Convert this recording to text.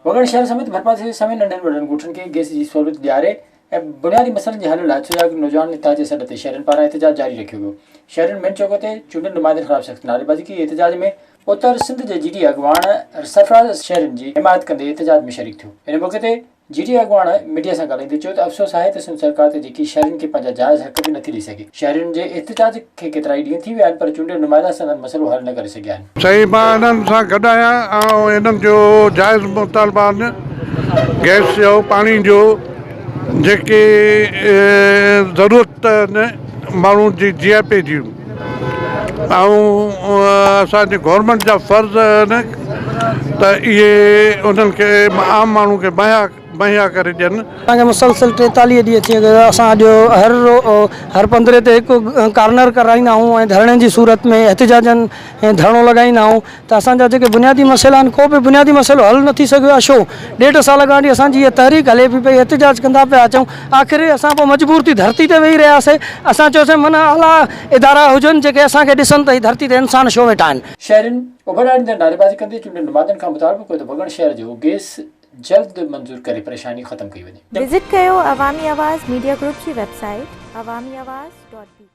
وڳڻ شهر سميت ڀرپاسي جي سوين ننڍن وڏن ڳوٺن کي گئس جي سهولت ڏياري ۽ بنيادي مسئلن جي حل لاء سجاڳ نوجوان نيتا جي سڏ تي شهرين پاران احتجاج جاري رکيو ويو. شهرين مين چوڪ تي چونڊيل نمائندن خلاف سخت نعريبازي ڪئي. احتجاج ۾ اتر سنڌ جي جي ڊي اي اڳواڻ سرفراز شهرين جي حمايت ڪندي احتجاج ۾ شريڪ ٿيو. ان موقعي تي جي ڊي اي اڳواڻ ميڊيا سان ڳالهائيندي چيو ته افسوس آهي ته سنڌ سرڪار ته جيڪي شهرين کي پنهنجا جائز حق به نٿي ڏئي سگهي، شهرين جي احتجاج کي ڪيترائي ڏينهن ٿي ويا آهن پر چونڊيل نمائندا سندن مسئلو حل نه ڪري سگهيا آهن. سائين مان انهن سان گڏ آهيان ۽ انهن جو جائز مطالبا آهن گئس جو پاڻي جو جيڪي ضرورت آهن ماڻهو جي جياپي جون ۽ اسان جي گورنمينٽ جا فرض آهن ته اهي انهن کي عام ماڻهو کي مهيا مهيا ڪري ڏين. اسان کي مسلسل 43 ڏينهن ٿي ويا اسان اڄ هر هر پندرهين تي هڪ ڪارنر ڪرائيندا آهيون ۽ ڌرڻي جي صورت ۾ احتجاجن ڌرڻو لڳائيندا آهيون ته اسان جا جيڪي بنيادي مسئلا آهن ڪو به بنيادي مسئلو حل نه ٿي سگهيو آهي ڇو ڏيڍ سال کان وٺي اسان جي هيء تحريڪ هلي پئي پئي احتجاج ڪندا پيا اچون آخر اسان پوء مجبور ٿي ڌرتي تي ويهي رهياسي اسان چيوسي من اعليٰ ادارا هجن جيڪي اسان کي ڏسن ته هي ڌرتي تي انسان ڇو ويٺا آهن. شهرين اڀرائيندڙ نعريبازي ڪندي چونڊيل نمائندن کان مطالبو ڪيو ته وڳڻ شهر جو گئس جلد منظور ڪري پريشاني ختم ڪئي وڃي. وزٽ ڪيو عوامي آواز ميڊيا گروپ جي web site Awami Awaz dot B.